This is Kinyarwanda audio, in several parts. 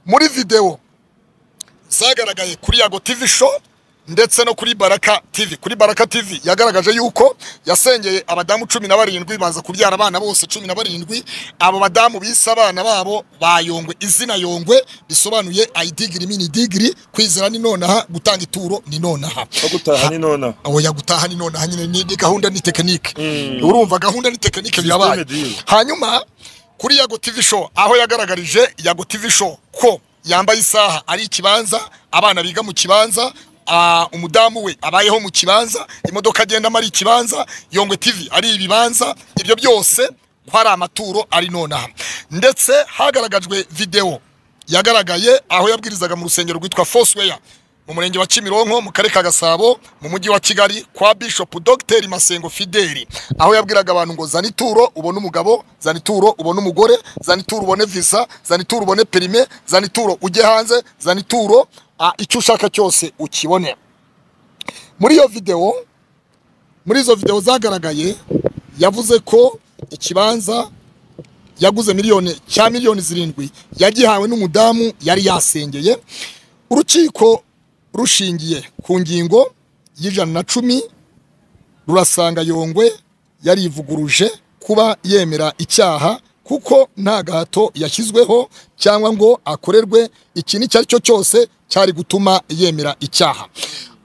Muri video zagaragaye kuri Yago TV Show ndetse no kuri Baraka TV, kuri Baraka TV yagaragaje yuko yasengeye abadamu 17 baza kubyara abana bose 17. Abo badamu bise abana babo bayongwe izina Yongwe, bisobanuye ayidigiri mini digiri, kwizera ni nonaha, gutanga ituro ni nonaha, gutaha ni nonaha. Oya, gutaha ni nonaha nyine ni gahunda, ni technique. Urumva gahunda ni technique birabaye. Hanyuma kuri Yago TV Show, aho yagaragarije Yago TV Show ko yambaye isaha ari ikibanza, abana biga mu kibanza, umudamu we abayeho mu kibanza, imodoka agendamo ari ikibanza, Yongwe TV ari ibibanza, ibyo byose ko ari amaturo ari nonaha. Ndetse hagaragajwe video yagaragaye aho yabwirizaga mu rusengero rwitwa Foursquare mu murenge wa Kimironko mu karere ka Gasabo mu mujyi wa Kigali kwa Bishop Dr Masengo Fideli, aho yabwiraga abantu ngo zana ituro ubone umugabo, zana ituro ubone umugore, zana ituro ubone visa, zana ituro ubone perime, zana ituro ujye hanze, zana ituro icyo ushaka cyose ukibone. Muri iyo video, muri izo video zagaragaye, yavuze ko ikibanza yaguze miliyoni cya miliyoni 7 yagihawe n'umudamu yari yasengeye. Urukiko rushingiye ku ngingo y'110 rurasanga Yongwe yarivuguruje kuba yemera icyaha, kuko nta gahato yashyizweho cyangwa ngo akorerwe ikintu icyo ari cyo cyose cyari gutuma yemera icyaha.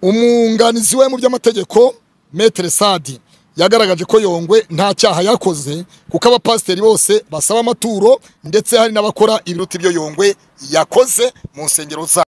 Umwunganizi we mu by'amategeko Maître Sadi yagaragaje ko Yongwe nta cyaha yakoze, kuko abapasiteri bose basaba amaturo, ndetse hari n'abakora ibiruta ibyo Yongwe yakoze mu nsengero zabo.